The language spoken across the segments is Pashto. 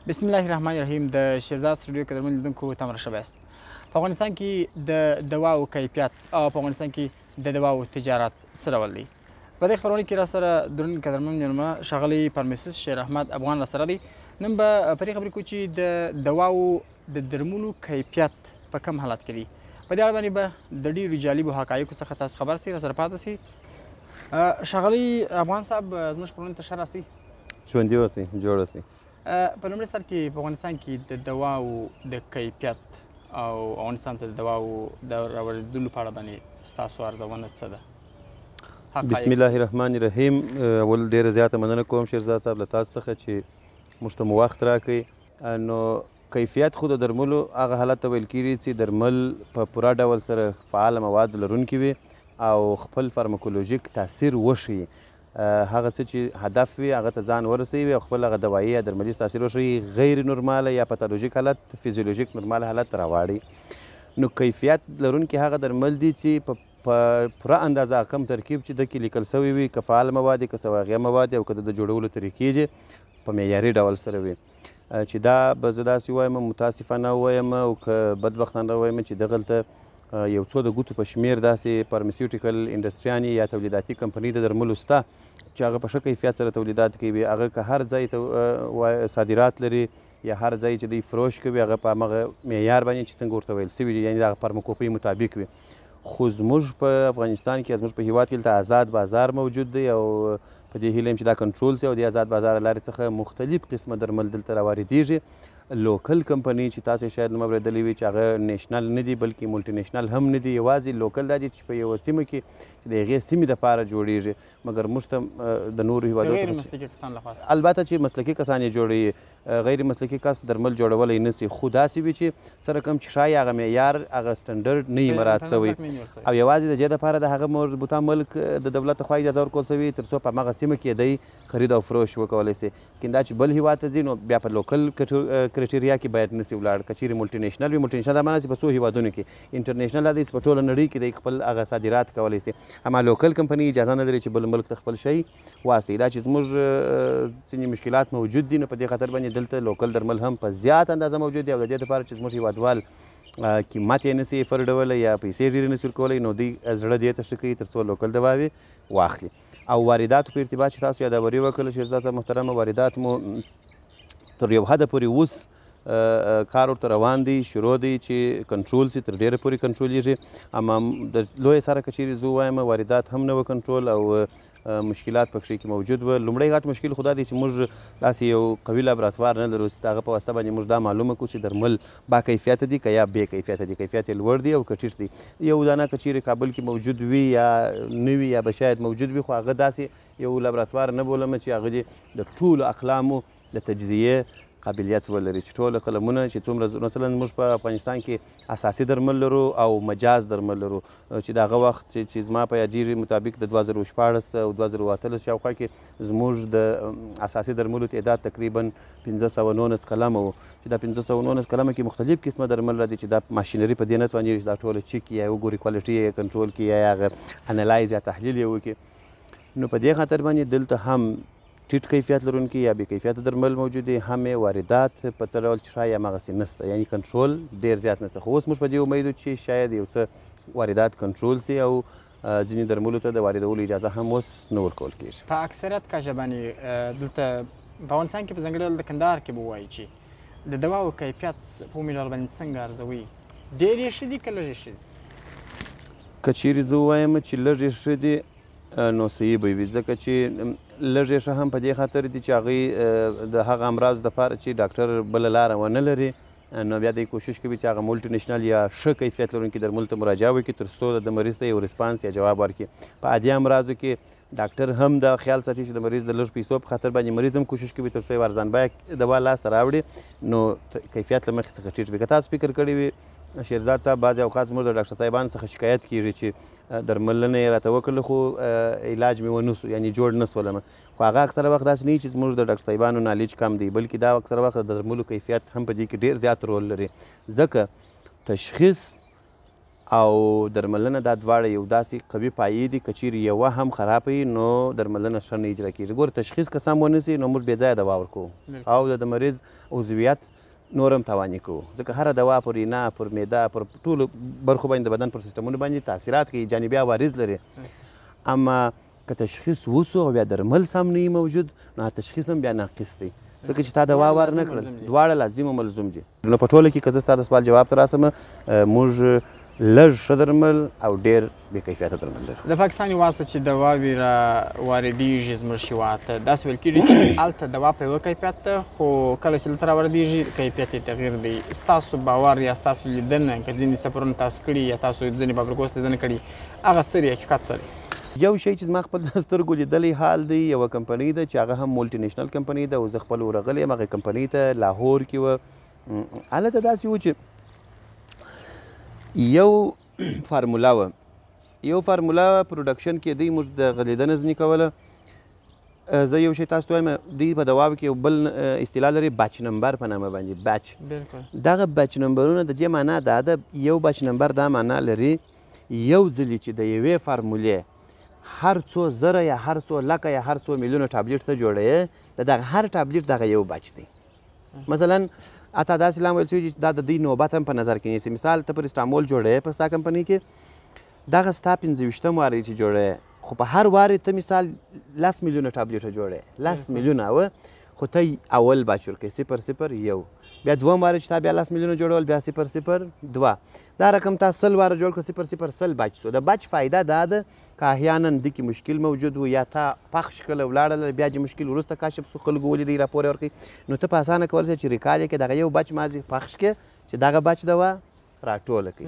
بسم الله الرحمن الرحیم. د شیرزاد سټوډیو قدرمن لیدونکو تمره ښه یاست. په افغانستان کې د دواو کیفیت او په افغانستان کې د دواو تجارت څه ډول دی؟ په دې خپرونه کې راسره درون قدرمن مېلمه ښاغلی فارمسست شیر احمد افغان راسره دی. نن به په دې خبرې کوو چې د دواو د درملو کیفیت په کوم حالت کې دی. په دې اړه باندې به د ډېرو جالبو حقایقو څخه تاسو خبر سئ، راسره پاتې سئ. ښاغلی افغان صاحب، زموږ خپرونې ته ښه راسئ. ژوندي اوسئ، جوړ اوسئ. په لومړي سر کې په افغانستان کې د دواو د کیفیت او افغانستان ته د دواو د راوړېدلو په اړه باندې ستاسو ارزونه څه ده؟ بسم الله الرحمن الرحیم. اول ډېره زیاته مننه کوم شیرزاد صاحب له تاسو څخه چې موږ ته مو وخت راکړئ. نو کیفیت خو د درملو هغه حالت ته ویل کېږي چې درمل په پوره ډول سره فعال مواد لرونکي وي او خپل فارماکولوژیک تاثیر وښيي. هغه څه چې هدف وي هغه ته ځان ورسوي او خپل هغه دوایي یا درملیز تاثیر وښيي، غیر نورماله یا پاتولوژیک حالت فزیولوژیک نورمال حالت راواړي. نو کیفیت لرونکي هغه درمل دي چې په پوره اندازه کم ترکیب چې دکې لیکل سوی وي، که فعال مواد که صواغیه مواد او که د جوړولو طریقې دي په معیاري ډول سره وي. چې دا به زه داسې ووایم، متاسفانه ووایم او که بدبختانه ووایم چې دغلته یو څو د ګوتو په شمېر داسې فارمسیوټیکل انډسټریانې یا تولیداتي کمپنۍ د درملو سته چې هغه په ښه کیفیت سره تولیدات کوي. هغه که هر ځای ته صادرات لري یا هر ځای چې دوی فروش کوي هغه په هماغه معیار باندې چې څنګه ورته ویل سوي دي، یعنې د هغه فارماکوپۍ مطابق وي. خو زموږ په افغانستان کې، زموږ په هیواد کې دلته ازاد بازار موجود دی او په دې هیله یم چې دا کنټرول سي او د ازاد بازار له لارې څخه مختلف قسمه درمل دلته راواردېږي. لوکل کمپنۍ چې تاسو شاید نوم اورېدلی وي چې هغه نېشنل نه دي بلکې مولټي نېشنل هم نه دي، یوازې لوکل دا دي چې په یوه سیمه کې چې د هغې سیمې دپاره جوړېږي، مګر موږ ته د نورو هېوادو غیر مسلکي کسان لخوا البته چې مسلکي کسان یې جوړوي، غیر مسلکي کس درمل جوړولی نه سي. خو داسې وي چې څه رقم چې ښایي هغه معیار هغه سټنډرډ نه وي مراعات سوی او یوازې د دې دپاره د هغه مربوطه ملک د دولت لخوا اجازه ورکول سوي تر څو په هماغه سیمه کې دی خرید او فروش وکولی سي. لیکن دا چې بل هېواد ته ځي نو بیا په لوکل کرایټریا کې باید نه سي ولاړ. که چیرې مولټي نېشنل وي، مولټي نېشنل دا معنی چې په څو هېوادونو کې، انټرنېشنل دا دی چې په ټوله نړۍ کې دی خپل هغه صادرات کولی سي. اما لوکل کمپنۍ اجازه نه لري چې بل ملک ته خپل شی واستوي. دا چې زموږ ځینې مشکلات موجود دي نو په دې خاطر باندې دلته لوکل درمل هم په زیات اندازه موجود دي او د دې لپاره چې زموږ هېوادوال قیمت یې نه سي فرډولی یا پیسې ډېرې نه سي ورکولی نو دوی زړه دې ته ښه کوي تر څو لوکل دواوې واخلي. او وارداتو په ارتباط چې تاسو یادوري وکړل شیرزاد صاحب محترمه، واردات مو تر یو حده پورې اوس کار ورته روان دی، شروع دی چې کنټرول سي، تر ډېره پورې کنټرولېږي. اما د لویې سره که چیرې زه ووایم واردات هم نه وه کنټرول او مشکلات پکښې کې موجود وه. لومړی غټ مشکل خو دا دی چې موږ داسې یو قوي لابراتوار نه لرو چې د هغه په واسطه باندې موږ دا معلومه کړو چې درمل با کیفیته دي که یا بې کیفیته دي، کیفیت یې لوړ دی او که ټیټ دی. یو دانه که چیرې کابل کې موجود وي یا نه وي یا به شاید موجود وي، خو هغه داسې یو لابراتوار نه بولم چې هغه دې د ټولو اقلامو د تجزیې قابلیت ولري چې ټول قلمونه چې څومره مثلا موږ په افغانستان کې اساسي درمل لرو او مجاز درمل لرو چې د هغه وخت چې زما په یادېږي مطابق د 2016 او 2018 شاوخوا کې زموږ د اساسي درملو تعداد تقریبا 519 قلمه و چې دا 519 قلمه کې مختلف قسمه درمل راځي چې دا ماشینري په دې نه توانېږي چې دا ټوله چک یا وګوري کوالټي یې کنټرول کړي یا هغه انالایز یا تحلیل یې وکړي. نو په دې خاطر باندې دلته هم ټیټ کیفیت لرونکي یا بې کیفیته درمل موجود دي، هم یې واردات په څه ډول چې ښایي هماغسې نشته، یعنې کنټرول ډېر زیات نشته. خو اوس موږ په دې امید یو چې شاید یو څه واردات کنټرول سي او ځینې درملو ته د واردولو اجازه هم اوس نه ورکول کېږي. په اکثریت کچه باندې دلته په افغانستان کې په ځانګړي ډول د کندهار کې به ووایو چې د دواو کیفیت په عمومي ډول باندې څنګه ارزوي؟ ډېر یې ښه دي که لږ یې ښه دي؟ که چیرې زه ووایم چې لږ یې ښه دي نو صحیح به وي، ځکه چې لږ یې ښه هم په دې خاطر دي چې هغوی د هغه امراضو دپاره چې ډاکټر بله لاره ونه لري نو بیا دوی کوشش کوي چې هغه مولټي نېشنل یا ښه کیفیت لرونکي درملو ته مراجعه وکړي تر څو د مریض ته یو ریسپانس یا جواب ورکړي. په عادي امراضو کې ډاکټر هم دا خیال ساتي چې د مریض د لږ پیسو په خاطر باندې مریض هم کوشش کوي تر څو یو ارزان بیه دوا لاسته راوړي، نو کیفیت له مخې څخه ټیټ وي. که تاسو فکر کړی وي شیرزاد صاحب، بعضې اوقات زموږ د ډاکټر صاحبانو څخه شکایت کېږي چې درملنه یې راته وکړله خو علاج مې ونه سو، یعنې جوړ نه سولم. خو هغه اکثره وخت داسې نه وي چې زموږ د ډاکټر صاحبانو نالج کم دی، بلکې دا اکثره وخت د درملو کیفیت هم په دې کې ډېر زیات رول لري، ځکه تشخیص او درملنه دا دواړه یو داسې قوي پایې دي، که چیرې یوه هم خرابه وي نو درملنه ښه نه اجرا کېږي. ګوره تشخیص که سم ونه سي نو موږ بې ځایه دوا ورکوو او د مریض عضویت نور هم تاواني کوو، ځکه هره دوا پر رینا، پر معده، پر ټولو برخو باندې د بدن پر سیستمونو باندې تاثیرات کوي، جانبي عوارض لري. اما که تشخیص وسو او بیا درمل سم نه موجود نو تشخیص هم بیا ناقص دی، ځکه چې تا دوا ور نه کړل. دواړه لازم او ملزوم دي. نو په ټوله کې که زه ستا د سوال جواب ته راسم، موږ لږ ښه درمل او ډېر بې کیفیته درمل لرو. د پاکستان یوازې چې دواوې را واردېږي زموږ هېواد ته، داسې ویل کېږي چې هلته دوا په یوه کیفیت ده، خو کله چې دلته را واردېږي کیفیت یې تغییر دی. ستاسو باور یا ستاسو لیدنه، که ځینې سفرونه تاسو کړي یا تاسو ځینې فابریکو ته لیدنه کړي، هغه څه دی، حقیقت څه دی؟ یو شی چې زما خپل سترګو لیدلی حال دی، یوه کمپنۍ ده چې هغه هم مولټي نېشنل کمپنۍ ده او زه خپل ورغلی یم هغې کمپنۍ ته، لاهور کې وه. هلته داسې و چې یو فارموله وه، یو فارموله production کې دی، موږ د غلیدنه ځینې کوله. زه یو شی تاسو ته وایم، دوی په دواو کې یو بل اصطلاح لري، batch number په نامه باندې، batch. دغه batch نمبرونه د دې معنا دا ده، یو batch number دا معنا لري یو ځلې چې د یوې فارمولې هر څو زره یا هر څو لکه یا هر څو میلیونه ټابلیټ ته جوړوې، د دغه هر ټابلیټ دغه یو batch دی. مثلا حتی داسې لام ویل شوي چې دا د دوی نوبت هم په نظر کې نیسي. مثال ته پرسټامول جوړوې په ستا کمپنۍ کې، دغه ستا 25 وار دی چې جوړوې، خو په هر وار ته مثال 10 میلیونه ټابلیټه جوړوې، 10 میلیونه وه، خو ته اول batch ورکوې 001، بیا دوهم وار چې تا بیا 10 میلیونه جوړول بیا 002، دا رقم تا 100 واره جوړ کړ 001 batch سو. د batch فایده دا ده که احیانا دې کې مشکل موجود و یا تا پخش کړله ولاړله بیا چې مشکل وروسته کشف سو، خلکو ولیدی راپور یې ورکړي، نو ته په اسانه کولی شې چې recall یې کړې، دغه یو batch مازې پخش کړې چې دغه batch دوا راټوله کړي.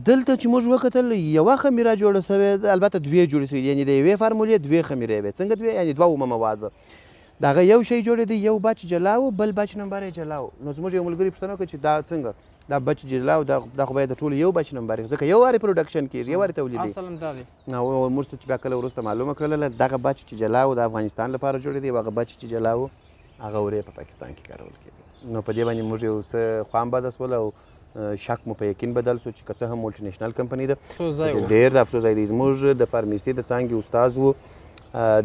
دلته چې موږ وکتل یوه خمیره جوړه سوې ده، البته دوې جوړې سوې، یعنې د یوې فارمولې دوې خمیرې وې. څنګه دوې؟ یعنې دوه اومه مواد وه. د هغه یو شی جوړېدی، یو batch جلا و، بل batch نمبر یې جلا و. نو زموږ یو ملګري پوښتنه وکړه چې دا څنګه دا batch جلا و، دا خو باید د ټولو یو batch نمبر وي، ځکه یو وارې production کېږي، یو وارې تولیدوي. اصلاً دا دی. او موږ ته چې بیا کله وروسته معلومه کړله، دغه batch چې جلا و د افغانستان لپاره جوړېدی، او هغه batch چې جلا و هغه ورې په پاکستان کې کارول کېدی. نو په دې باندې موږ یو څه خوان بده سول او شک مو په یقین بدل سو چې که څه هم مولټي نېشنل کمپنۍ ده، ډېر د افسوس ځای دی. زموږ د فارمیسي د څانګې استاد و،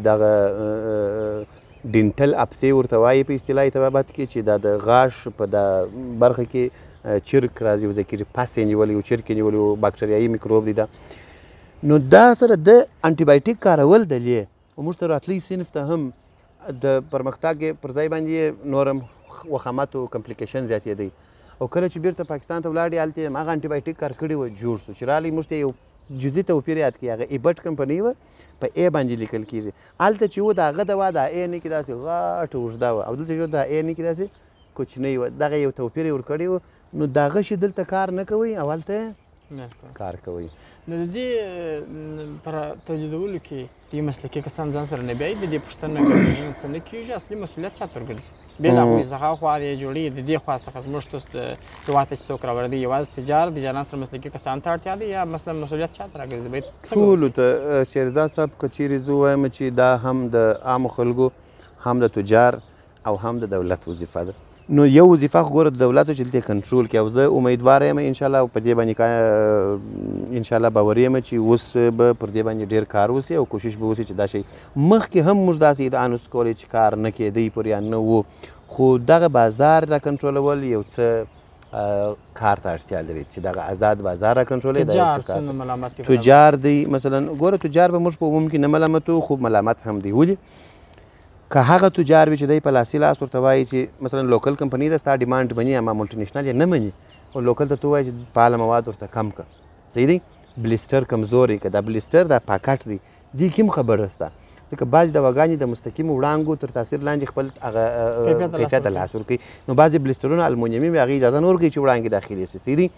دغه dental abscess ورته وایي په اصطلاحي طبابت کې، چې دا د غاښ په دا برخه کې چرک راځي وځي کېږي، پس یې نیولی و، چرک یې نیولی و، باکټریایي میکروب دی دا. نو دا سره د انټي بایوټیک کارول د لې او موږ ته راتللی صنف ته هم د پرمختګ پر ځای باندې نور هم وخامت او complication زیاتېدی. او کله چې بیرته پاکستان ته ولاړې، هلته یې هماغه انټي بایوټیک کار کړی و، جوړ سو. چې راغلی موږ ته یو جزئي توپیر یاد کړي، هغه ایبټ کمپنۍ وه، په ای باندې لیکل کېږي. هلته چې و د هغه دوا د ای نه کې داسې غټه اوږده وه، او دلته چې و د ای نه کې داسې کوچنۍ وه. دغه یو توپیر یې ورکړی و. نو د هغه شي دلته کار نه کوي او هلته کار کوي. نو د دې پر تولیدولو کې دې مسلکي کسان ځان سره نه بیایي، د دې پوښتنه ګرځي څه نه کېږي، اصلي مسؤلیت چا ته ورګرځي؟ بې له هغوی څخه خوا یې جوړېږي، د دې خوا څخه زموږ تاسو د هېواد ته چې څوک راوړي، یوازې تجاران سره مسلکي کسان ته اړتیا ده یا مثلا مسؤلیت چا ته راګرځي؟ باید ټولو ته. شیرزاد صاحب، که چیرې زه ووایم چې دا هم د عامو خلکو، هم د تجار او هم د دولت وظیفه ده. نو یو وظیفه خو ګوره د دولت چې دلته کنټرول کړي، او زه امیدوار یم انشاءالله، او په دې باندې انشاءالله باوري یم چې اوس به پر دې باندې ډېر کار وسي او کوشش به وسي چې دا شی مخکې هم موږ داسې ادعا نسو کولی چې کار نه کېدی پر یا نه و، خو دغه بازار را کنټرولول یو څه کار ته اړتیا لري چې دغه ازاد بازار را کنټرولوي. تجار دی مثلا، ګوره تجار به موږ په عموم کې نه ملامتو، خو ملامت هم دی. ولې؟ که هغه تجار وي چې دی په لاسي لاس ورته وایي چې مثلا local کمپنۍ ده، ستا demand مني اما multi national یې نه مني، او local ته ته وایي چې فعاله مواد ورته کم کړه، صحیح دی، blister کمزوری که، دا blister دا پاکټ دی، دې کې هم خبره سته، ځکه بعضې دواګانې د مستقیمو وړانګو تر تاثیر لاندې خپل هغه کیفیت ته لاس ورکوي. نو بعضې blister ونه المونیمي وي، هغې اجازه نه ورکوي چې وړانګې داخلې سي، صحیح دی.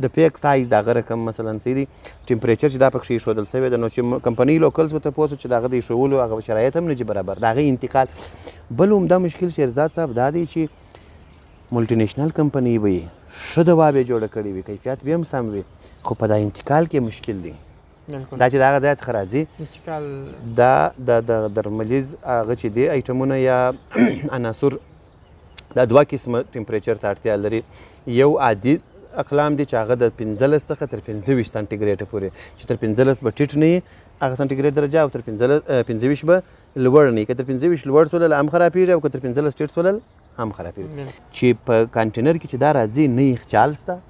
د pack size د هغه رقم مثلا، صحیح دی، temperature چې دا پکښې ایښودل سوی ده، نو چې کمپنۍ locals ورته پوه سو چې د هغه د ایښولو هغه شرایط هم نه دي برابر، د هغې انتقال. بل عمده مشکل شیرزاد صاحب دا دی چې multi national کمپنۍ به یې ښه دوا به یې جوړه کړې وي، کیفیت به هم سم وي، خو په دا انتقال کې مشکل دی. دا چې د هغه ځای څخه راځي دا د درملیز هغه چې دی ایټمونه یا عناصر، دا دوه قسمه temperature ته اړتیا لري. یو عادي اقلام دي چې هغه د 15 څخه تر 25 سانټي ګریډ پورې، چې تر 15 به ټیټ نه وي هغه سانټي ګریډ درجه، او تر 25 به لوړ نه وي. که تر 25 لوړ سولل هم خرابېږي، او که تر 15 ټیټ سولل هم خرابېږي. چې په کانټینر کې چې دا راځي نه یخچال سته،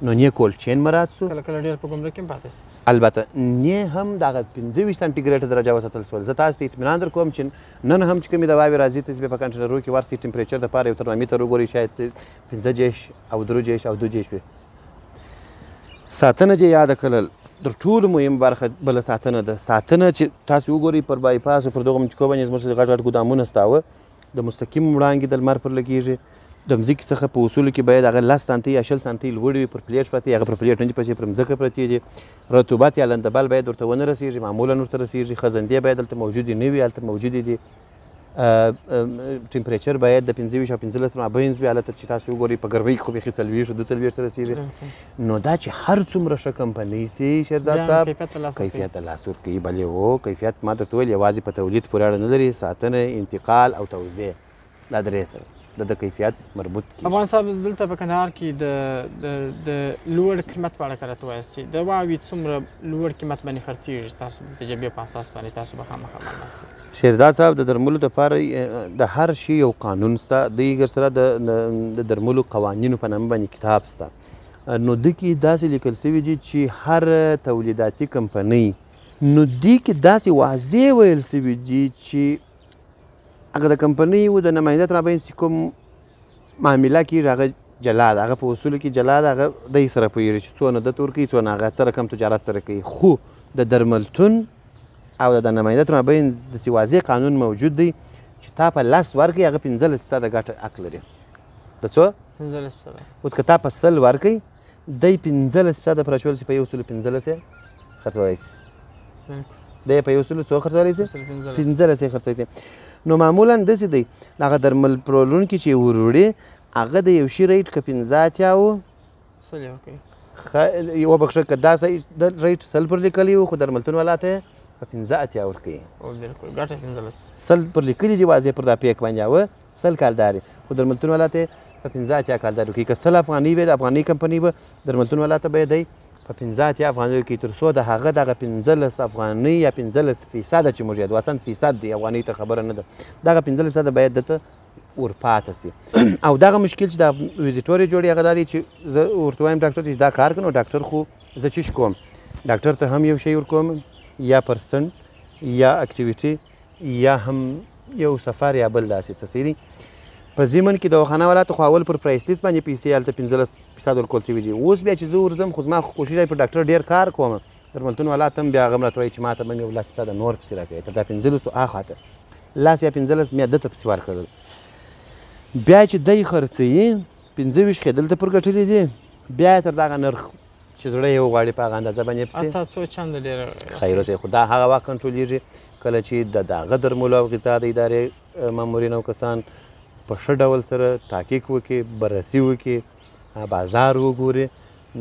نو نه cold chain مراعات سو، کله کله ډېر په ګمرک کې هم پاتې سي. البته نه هم دغه 25 سانټي ګریډ درجه وساتل سول. زه تاسو ته اطمینان در کوم چې نن هم چې کومې دواوې راځي، تاسو به په کانټینرو کې ورسئ، temperature دپاره یو ترمامیتر وګورئ، شاید 15 او 3 او 2 وي. ساتنه چې یاده کړل تر ټولو مهم برخه بله ساتنه ده. ساتنه چې تاسو وګورئ پر بایپاس او پر دغو منطقو باندې زموږ غټ غټ ګودامونه سته، د مستقیم وړانګې د لمر پر لګېږي، د مځکې څخه په اصولو کې باید هغه 10 سانتي یا 20 سانتي لوړې وي، پر پلیټ پرتې، هغه پر پلیټ نه دي پرتې، پر مځکه پرتې دي. رطوبت یا لندبل باید ورته ونه رسېږي، معمولا ورته رسېږي. خزندې باید هلته موجودې نه وي، هلته موجودې دي. temperature باید د 25 او 15 مابینځ وي، هلته چې تاسو وګورئ په ګرمۍ کې خو بیخي 40 او 42 ته رسېږي. نو دا چې هر څومره ښه کمپنۍ سي شیرزاد صاحب، کیفیت د لاس ورکوي. بلې هو، کیفیت ما درته وویل یوازې په تولید پورې اړه نه لري، ساتنه، انتقال او توزیع، دا درې سره د کیفیت مربوط کیږي. افغان صاحب دلته په کندهار کې د لوړ قیمت په اړه که راته ووایاست چې دواوې څومره لوړ قیمت باندې خرڅېږي، ستاسو د تجربې په اساس باندې تاسو به خامخا معلومات کړئ. شیرزاد صاحب د درملو دپاره د هر شي یو قانون سته، دی سره د درملو قوانینو په نامه باندې کتاب سته. نو ده کې داسې لیکل سوي دي چې هر تولیداتي کمپنۍ، نو دې کې داسې واضح ویل سوي دي چې هغه د کمپنۍ و د نماینده ترابین چې کوم معامله کېږي هغه جلا ده، هغه په اصولو کې جلا ده، هغه دی سره پوهېږي چې څونه ده ته ورکوي، څونه هغه څه رقم تجارت سره کوي. خو د درملتون او د نماینده ترابین داسې واضح قانون موجود دی چې تا په 10 ورکوي هغه 15% ګټه حق لري. د څو؟ 15%. اوس که تا په 100 ورکوي، دی 15% پر اچول سي، په 115 یې خرڅولی سي. دی په 1 څو خرڅولی سي؟ 15 یې خرڅولی سي. نو معمولا داسې دی، هغه درمل پلورونکي چې وروړي هغه د یو شي rate که 85 و، 100 یې ورکوي. وبخښه که داسې د rate 100 پر لیکلی و، خو درملتون والا ته په 85 ورکوي. بالکل، ګټه 15. 100 پر لیکلي دي واضح پر دا پیک باندې هغه 100 کالدارې، خو درملتون والا ته په 85 کالدارې ورکوي. که 100 افغانۍ وي، د افغانۍ کمپنۍ به درملتون والا ته به یې دی په 85 افغانۍ ورکوي، تر څو د هغه دغه 15 افغانۍ یا 15% چې موږ یادو، اصلا فیصد دی، افغانۍ ته خبره نه ده، دغه 15% باید ده ته ورپاته سي. او دغه مشکل چې دا ویزیټور یې جوړوي هغه دا دی چې زه ورته وایم ډاکټر چې دا کار کوي، نو ډاکټر خو زه چیش کوم، ډاکټر ته هم یو شی ورکوم، یا percent یا activity یا هم یو سفر یا بل داسې څه دی. په ضمن کې دواخانه والا ته خو اول پر price list باندې پیسې هلته 15% ورکول سوي دي. اوس بیا چې زه ورځم خو زما خو کوشش دی پر ډاکټر ډېر کار کوم، درملتون والا ته هم بیا هغه هم راته وایي چې ما ته به هم یو 10% نور پسې راکوې، تر دا 15 اخوا ته 10 یا 15 مې ده ته پسې ورکړل. بیا چې دی خرڅوي 25 خو یې دلته پر ګټلي دي، بیا یې تر دغه نرخ چې زړه یې وغواړي په هغه اندازه باندې پسې حتی څو چنده ډېره خیر اوسئ. خو دا هغه وخت کنټرولېږي کله چې د دغه درملو او غذا د ادارې مامورین او کسان په ښه ډول سره تحقیق وکړي، بررسي وکړي، بازار وګوري.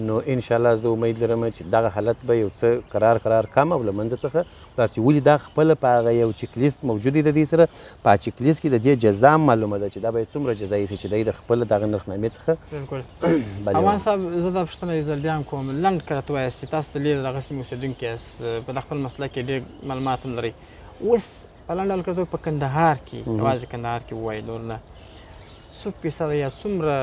نو انشاءالله زه امید لرم چې دغه حالت به یو څه قرار قرار کم او له منځه څخه لاړ شي. ولې دا خپله په هغه یو چک لیست موجود دی د دې سره، په چک لیست کې د دې جزا هم معلومه ده چې دا به یې څومره جزا سي چې دی د خپل دغه نرخنامې څخه. بالکل. امان صاحب زه دا پوښتنه یو ځل بیا هم کوم، لنډ که راته ووایاست چې تاسو د لیرې دغه سیمې اوسېدونکي یاست، په خپل مسلک کې ډېر معلومات هم لرئ، اوس په لنډ ډول که په کندهار کې، یوازې کندهار کې ووایي نور نه، څو فیصده یا څومره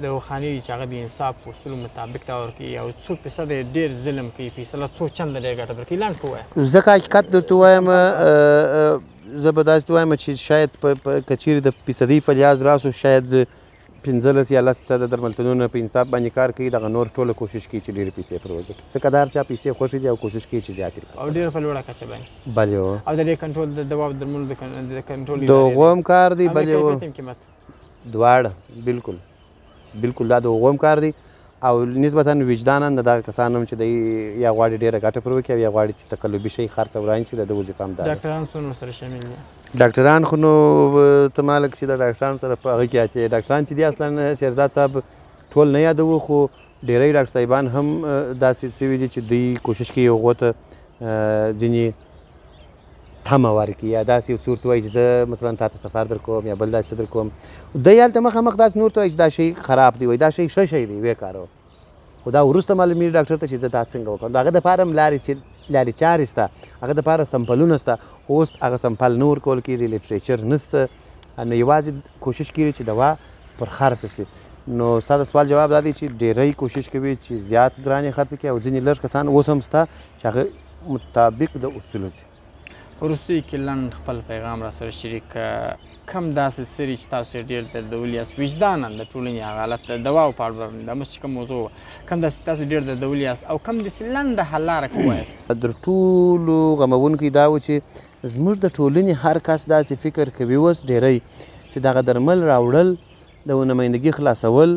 دواخانې دي چې هغه د انصاف اصولو مطابق دا ورکوي، او څو فیصده یې ډېر ظلم کوي، فیصله څو چنده ډېر ګټه ورکوي؟ لنډ که ووایه. زه که حقیقت درته ووایم، زه به داسې ووایم چې شاید که چېرې د فیصدۍ په لحاظ راسو، شاید 15 یا 10% درملتونونه په انصاف باندې کار کوي، دغه نور ټوله کوشش کوي چې ډېرې پیسې پر وګټي، ځکه د هر چا پیسې خوښې دي او کوشش کوي چې زیاتې لاسته او ډېر په لوړه کچه باندې. بلې هو. او د دې کنټرول د دوا درملو د کنټرول د هغو هم کار دی. بلې هو. قیمت دواړه بالکل بالکل دا د هغو هم کار دی، او نسبتا وجداناً د دغه کسان هم چې دی یا غواړي ډېره ګټه پر وکړي او یا غواړي چې تقلبي شی خرڅ او وران شي، د ده وظیفه هم دا ده. ډاکټران څومره سره شامل دي؟ ډاکټران خو نو ته ما لږ چې د ډاکټرانو سره په هغه کې اچوي. ډاکټران چې دي اصلا شیرزاد صاحب ټول نه یادوو، خو ډېری ډاکټر صاحبان هم داسې سوي دي چې دوی کوشش کوي هغو ته ځینې تمه ورکړي یا داسې یو څه ورته وایي چې زه مثلا تا ته سفر در کوم یا بل داسې څه در کوم. دی هلته مخامخ داسې نور ته وایي چې دا شی خراب دی، وایي دا شی ښه شی دی، ویې کاروه. خو دا وروسته معلومېږي ډاکټر ته چې زه دا څنګه وکړم. د هغه دپاره هم لارې چارې شته، هغه دپاره سمپلونه شته، خو اوس هغه سمپل نه ورکول کېږي، literature نشته، نو یوازې کوشش کېږي چې دوا پر خرڅه شي. نو ستا د سوال جواب دا دی چې ډېری کوشش کوي چې زیات ګرانې خرڅې کړي، او ځینې لږ کسان اوس هم شته چې هغه مطابق د اصولو ځي. وروستیو کې لنډ خپل پیغام را سره شریک، کم داسې څه دي چې تاسو یې ډېر دردولي یاست، وجداناً د ټولنې هغه حالت د دواو په اړه باندې دا مخکې چې کوم موضوع وه، کم داسې تاسو ډېر دردولي یاست او کم داسې لنډه حل لاره که ووایاست؟ تر ټولو غموونکی دا و چې زموږ د ټولنې هر کس داسې فکر کوي اوس ډېری چې دغه درمل راوړل، د نمایندګي خلاصول،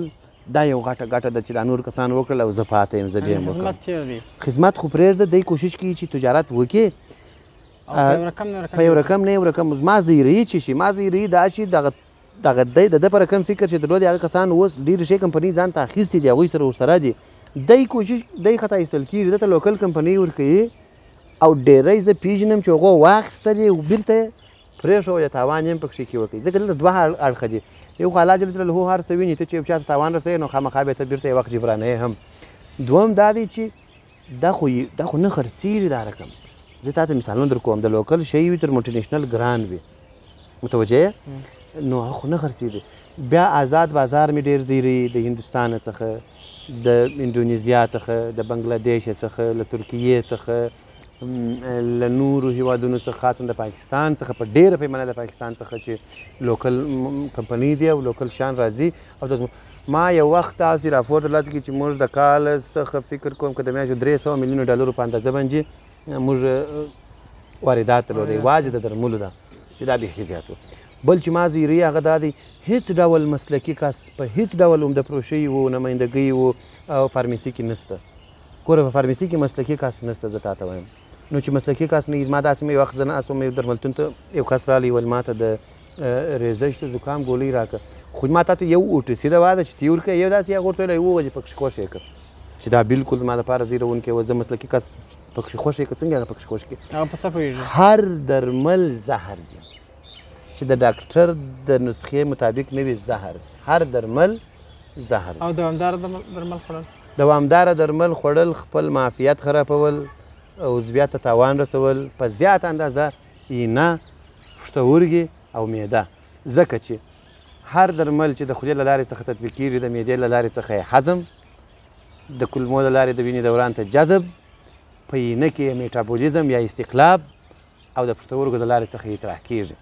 دا یو غټه ګټه ده چې دا نور کسان وکړل او زه پاتې یم، زه به یې وکړم. خدمت تېر دی. خدمت خو پرېږده، دی کوشش کوي چې تجارت وکړي، په یو رقم نه یو رقم. زما زیری چې شي، ما زیری دا چې دغه دی د ده په رقم فکر چې درلود، هغه کسان اوس ډېرې ښې کمپنۍ ځان ته اخیستې دي، هغوی سره ورسره دي. دی کوشش دی خطا ایستل کېږي، ده ته local کمپنۍ ورکوي، او ډېری زه پېژنم چې هغو واخیستلې او بېرته یې پرېښولې، تاوان یې هم پکښې کې وکړي. ځکه دلته دوه اړخه دي، یو خو الله جل جلاله هر څه ویني، ته چې یو چا ته تاوان رسوې نو خامخا به ته بېرته یو وخت جبرانوې هم. دوهم دا دی چې دا خو نه خرڅېږي دا رقم. زه تا ته مثالونه در کوم، د local شی وي تر multinational ګران وي، متوجه یې؟ نو هغه خو نه خرڅېږي. بیا آزاد بازار مې ډېر زیری، د هندوستان څخه، د اندونیزیا څخه، د بنګلادیش څخه، له ترکیې څخه، له نورو هیوادونو څخه، خاصاً د پاکستان څخه، په ډېره پیمانه د پاکستان څخه چې local کمپنۍ دی او local شیان راځي. او ما یو وخت داسې راپور ترلاسه کړي چې موږ د کال څخه فکر کوم که د میاشتو 300 میلیونو ډالرو په اندازه باندې موږ واردات درلودی، یوازې د درملو ده چې دا بیخي زیات و. بل چې ما زیری هغه دا دی، هیڅ ډول مسلکي کس په هیڅ ډول عمده فروشۍ و، نمایندګۍ و او فارمیسي کې نشته. ګوره په فارمیسي کې مسلکي کس نشته، زه تا ته وایم. نو چې مسلکي کس نه وي، زما داسې مې یو وخت زه ناست وم، یو درملتون ته یو کس راغلی، ویل ما ته د ریزش د زکام ګولۍ راکړه. خو ما تا ته یو OTC دوا ده چې ته یې ورکړې، یو داسې هغه ورته ویلی ووجې پکښې خوښ یې کړه، چې دا بالکل زما دپاره زیروونکی و، زه مسلکي کس پکښې خوښ یې کړه. څنګه هغه پکښې خوښ کړي؟ هغه په څه پوهېږي؟ هر درمل زهر دی چې د ډاکټر د نسخې مطابق نه وي، زهر دی. هر درمل زهر دی. او دوامداره درمل خوړل؟ دوامداره درمل خوړل خپل معافیت خرابول، عضویت ته تاوان رسول، په زیاته اندازه اینه، پښتورګي او معده. ځکه چې هر درمل چې د خولې له لارې څخه تطبیق کېږي، د معدې له لارې څخه یې هضم، د کولمو له لارې د وینې دوران ته جذب، په اینه کې یې میټابولیزم یا استقلاب، او د پښتورګو د لارې څخه یې اطراح کېږي.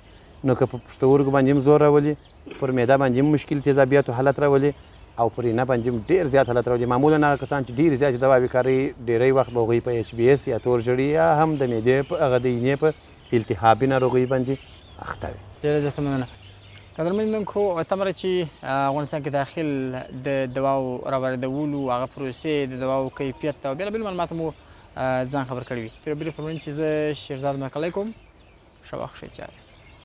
نو که په پښتورګو باندې هم زور راولي، پر معده باندې هم مشکل تیزابیاتو حالت راولي، او پر اینه باندې هم ډېر زیات حالت راولي. معمولاً هغه کسان چې ډېرې زیاتې دواوې کاروي، ډېری وخت به هغوی په HBS یا تور ژړي یا هم د معدې په هغه د اینې په التهابي ناروغۍ باندې اخته وي. ډېره زیاته مننه. قدرمن لیدونکو، تمه چې افغانستان کې داخل د دواو راواردولو هغه پروسې، د دواو کیفیت او بېلابېلو معلوماتو مو ځان خبر کړی وي. تر بلې خپرونې چې زه شیرزاد مرکلی کوم، ښه وخت ښې چارې.